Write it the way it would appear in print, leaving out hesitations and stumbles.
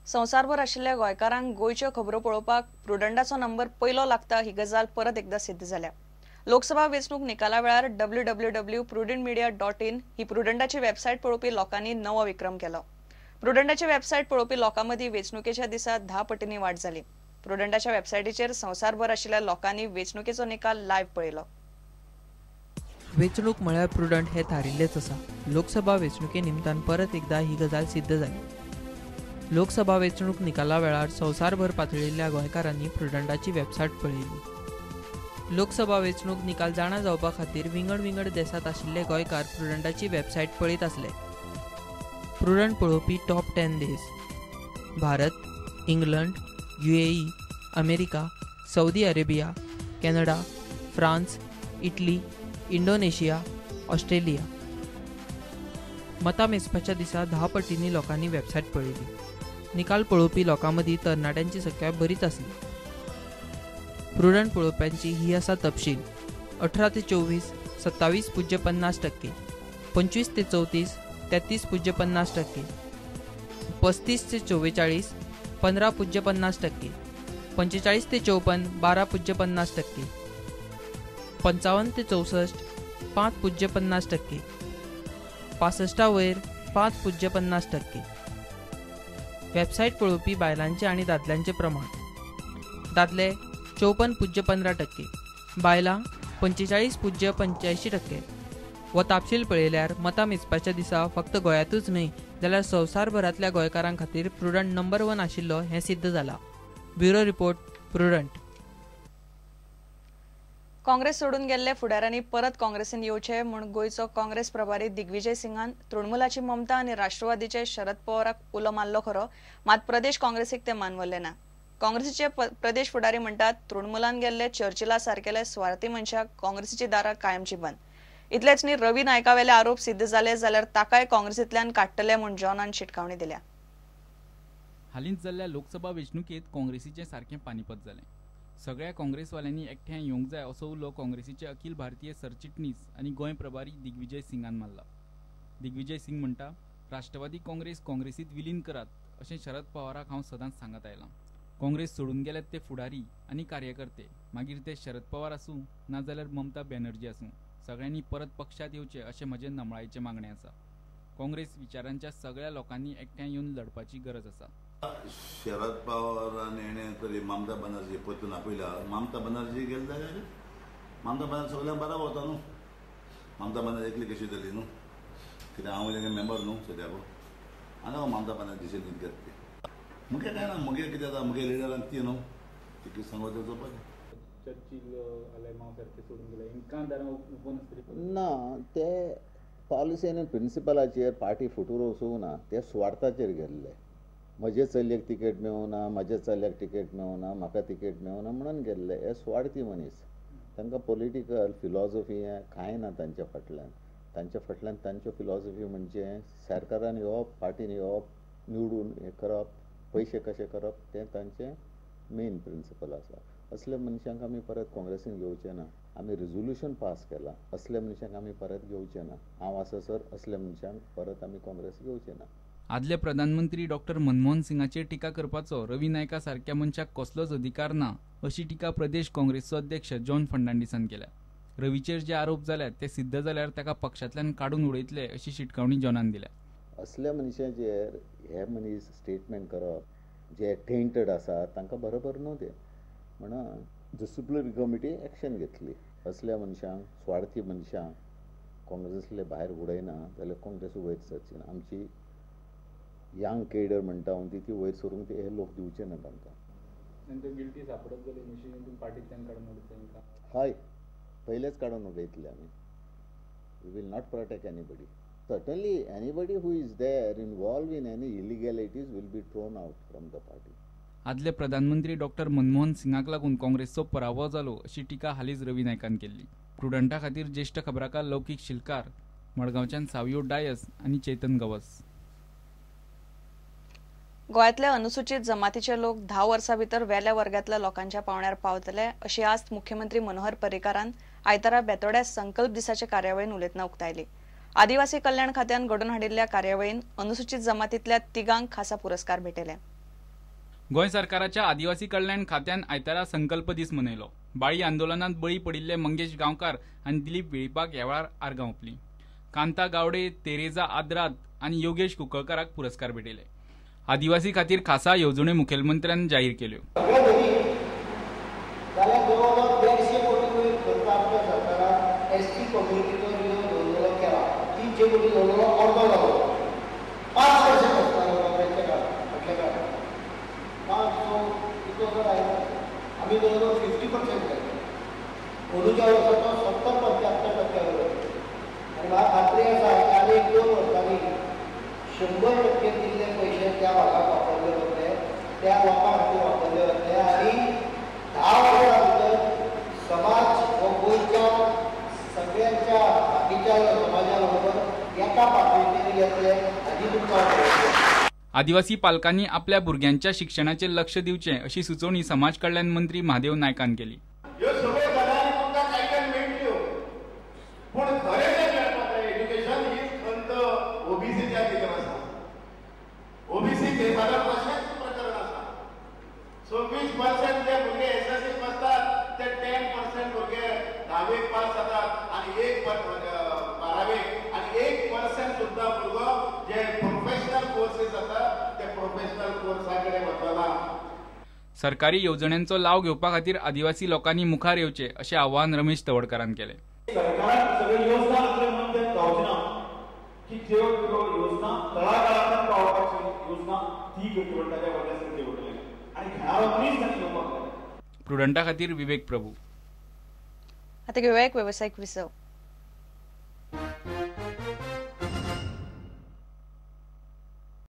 संवसारभर आशिल्ल्या गोंयकारांक गोंयच्यो खबरो पळोवपाक प्रुडंटाचो नंबर पयलो लागता ही गजाल परत एकदा सिद्ध जाल्या। लोकसभा वेंचणूक निकाला वेळार www.prudentmedia.in ही प्रुडंटाची वेबसायट पळोवपी लोकांनी नवो विक्रम केलो। प्रुडंटाची वेबसायट पळोवपी लोकां मदीं वेंचणुकेच्या दिसा 10 पटींनी वाड जाली। प्रुडंटाच्या वेबसायटीचेर संवसारभर आशिल्ल्या लोकांनी वेंचणुकेचो निकाल लायव्ह पळयलो। वेंचणूक म्हळ्यार प्रुडंट हे थारिल्लेच आसा। लोकसभा वेंचणुके निमतान परत एकदा ही गजाल सिद्ध जाली। लोकसभा वेंचणूक निकाला वेळार संवसारभर पातळिल्ल्या गोंयकारांनी प्रुडंटाची वेबसायट पळयली। लोकसभा वेंचणूक निकाल जाणा जावपा खातीर विंगड विंगड देशांत आशिल्ले गोंयकार प्रुडंटाची वेबसायट पळयत आसले। प्रुडंट पळोवपी टॉप 10 देश Bharat, England, UAE, America, Saudi Arabia, Canada, France, Italy, Indonesia, Australia. मतां मेजपाच्या दिसा 10 पटींनी लोकांनी वेबसायट पळयली। निकाल पळोवपी लोकां मदीं तरणाट्यांची संख्या बरीच आसली। प्रुडंट पळोवप्यांची ही आसा तपशील: 18 ते 24 27.50%, 25 ते 34 33.50%, 35 ते 44 15.50%, 45 ते 54 12.50%, 55 ते 64 5.50%, 65 वयर 5.50%। वेबसायट पळोवपी बायलांचे आनी दादल्यांचे प्रमाण: दादले 54.15%, बायलां 45.85%। हो तपशील पळयल्यार मतां मेजपाच्या दिसा फक्त गोंयांतूच न्हय जाल्यार संवसारभरांतल्या गोंयकारां खातीर प्रुडंट नंबर 1 आशिल्लो हें सिद्ध जालां। Bureau report, Prudent. Congress सोडून गेल्ले फुडाऱ्यांनी परत काँग्रेसीन येवचे म्हूण गोंयचो काँग्रेस प्रभारी दिग्विजय सिंगान तृणमूलाची ममता आनी राष्ट्रवादीचे शरद पवाराक उलो मारलो खरो, मात प्रदेश काँग्रेसीक ते मानवले ना। काँग्रेसीचे प्रदेश फुडारी म्हणटात तृणमूलान गेल्ले चर्चिला सारकेले स्वार्थी मनशाक काँग्रेसीची दारां कायमची बंद। इतलेच न्ही, रवी नायकावेले आरोप सिद्ध जाले जाल्यार ताकाय काँग्रेसींतल्यान काडटले म्हूण जॉनान शिटकावणी दिल्या। हालींच जाल्ल्या लोकसभा वेंचणुकेंत काँग्रेसीचें सारकें पानीपत जालें। सगळ्या काँग्रेसवाल्यांनी एकठांय येवंक जाय असो उलो काँग्रेसीचे अखिल भारतीय सरचिटणीस आनी गोंय प्रभारी दिग्विजय सिंगान मारला। दिग्विजय सिंग म्हणटा, राष्ट्रवादी काँग्रेस काँग्रेसींत विलीन करात अशें शरद पवाराक हांव सदांच सांगत आयलां। काँग्रेस सोडून गेल्यात ते फुडारी आनी कार्यकर्ते, मागीर ते शरद पवार आसूं ना जाल्यार ममता बॅनर्जी आसूं, सगळ्यांनी परत पक्षांत येवचें अशें म्हजें नमळायेचें मागणें आसा। काँग्रेस विचारांच्या सगळ्या लोकांनी एकठांय येवन लढपाची गरज आसा। शरद पवारान हेणें तरी ममता बनर्जी परतून आपयला। ममता बनर्जी गेले जाल्यार ममता बनर्जी सगळ्यांक बराबर वता न्हू। ममता बनर्जी एकली कशी जाली न्हू, कित्याक हांव तेगे मेंबर न्हू सद्याक, आनी हांव ममता बनर्जी दिशेन घेता ती। मुगे कांय ना, मुगे कितें जाता, मुगे लिडरान ती न्हू ती सांगता चोवपाचें। ना, ते पॉलिसी आनी प्रिंसिपलाचेर पार्टी फुटूर वचूंक ना, ते सुवार्थाचेर गेल्ले। म्हजे चलयेक तिकेट मेळूना, म्हज्या चल्याक तिकेट मेळूना, म्हाका तिकेट मेळूना म्हणून गेल्ले। हे सुवार्थी मनीस, तांकां पॉलिटिकल फिलॉसॉफी हें कांय ना तांच्या फाटल्यान। तांच्या फाटल्यान तांच्यो फिलॉसॉफी म्हणजे सरकारान येवप, पार्टीन येवप, निवडून हें करप, पयशे कशे करप, तें तांचें मेन प्रिंसिपल आसा। असल्या मनशांक आमी परत काँग्रेसीन घेवचे ना। आमी रेजोल्युशन पास केलां, असल्या मनशांक आमी परत घेवचे ना। हांव आसासर असल्या मनशांक परत आमी काँग्रेस घेवचे ना। आदले प्रधानमंत्री डॉक्टर मनमोहन सिंगाचेर टिका करपाचो रवी नायका सारक्या मनशाक कसलोच अधिकार ना अशी टिका प्रदेश काँग्रेसचो अध्यक्ष जॉन फर्नांडीसान केल्या। रवीचेर जे आरोप जाल्यात ते सिद्ध जाल्यार ताका पक्षांतल्यान काडून उडयतले अशी शिटकावणी जॉनान दिल्या। असल्या मनशाचेर हे मनीस स्टेटमेंट करप जे टेंटेड आसा तांकां बरोबर न्हू तें, म्हणून डिसिप्लिनरी कमिटी एक्शन घेतली। असल्या मनशांक, स्वार्थी मनशांक काँग्रेसींतले भायर उडयना जाल्यार काँग्रेस वयर सरची ना। आमची यंग केडर म्हणटा हांव ती वयर सरूंक ते हे लोक दिवचे ना तांकां। हय, पयलेच काडून उडयतले आमी। We will not protect anybody. Certainly anybody who is there involved in any illegalities will be thrown out from the party. आदले प्रधानमंत्री डॉक्टर मनमोहन सिंगाक लागून काँग्रेसचो पराभव जालो अशी टिका हालींच रवी नायकान केल्ली। प्रुडंटा खातीर ज्येश्ठ खबराकार लौकीक शिलकार, मडगांवच्यान सावियो डायस आनी चेतन गवस। गोंयांतले अनुसूचित जमातीचे लोक 10 वर्सां भितर वेल्या वर्गांतल्या लोकांच्या पावण्यार पावतले अशी आस्त मुख्यमंत्री मनोहर पर्रीकारान आयतारा बेतोड्या संकल्प दिसाचे कार्यावळीन उलयतना उक्तायली। आदिवासी कल्याण खात्यान घडोवन हाडिल्ल्या कार्यावळीन अनुसूचित जमातींतल्या तिगांक खासा पुरस्कार भेटयले। गोंय सरकाराच्या आदिवासी कल्याण खात्यान आयतारा संकल्प दीस मनयलो. बाळी आंदोलनात बळी पडिल्ले मंगेश गांवकार आनी दिलीप वेळीपाक ह्या वेळार आर्गां ओंपली. कांता गावडे, तेरेजा आद्राद आनी योगेश कुंकळकाराक पुरस्कार भेटयले. आदिवासी खातीर खासा येवजण्यो मुखेलमंत्र्यान जाहीर केल्यो. आमी जवळ 50% केले, अंदूच्या वर्सा तो 70-75% वयर. आनी म्हाका खात्री आसा की आनी एक 2 वर्सांनी 100% दिल्ले पयशे त्या भागाक वापरले वतले, त्या लोकां खातीर वापरले वतले आनी 10 वर्सां भितर समाज हो गोंयच्या सगळ्यांच्या बाकीच्या समाजा बरोबर एका पातळीचेर येतले हाजी तुमकां. आदिवासी पालकांनी आपल्या भुरग्यांच्या शिक्षणाचेर लक्ष दिवचें अशी सुचोवणी समाज कल्याण मंत्री महादेव नायकान केली. ह्यो सगळ्यो गजाली तुमकां कांय मेळटल्यो, पूण खरें जें मेळपाक जाय एज्युकेशन ही खंत ओबीसीच्या भितर आसा. ओबीसी केसाचें तशेंच प्रकरण आसा. 26% जे भुरगे एसएससीक बसतात ते 10% भुरगे 10वेक पास जातात आनी 1 12वेक आनी 1% सुद्दां भुरगो जे प्रोफेशनल कोर्सेस आसात ते प्रोफेशनल कोर्सा कडेन वचना. सरकारी येवजण्यांचो लाव घेवपा खातीर आदिवासी लोकांनी मुखार येवचे अशें आवाहन रमेश तवडकारान केलें. सरकारान सगळ्यो योजना आसले म्हणून ते जावचें ना की ज्यो योजना तळागाळांतल्यान पावोवपाची योजना ती करची पडटा, त्या वटेन करची पडटली आनी घेणारो मनीस तांणी घेवपाक जाय. प्रुडंटा खातीर विवेक प्रभू. आतां घेवया एक वेवसायीक विसव.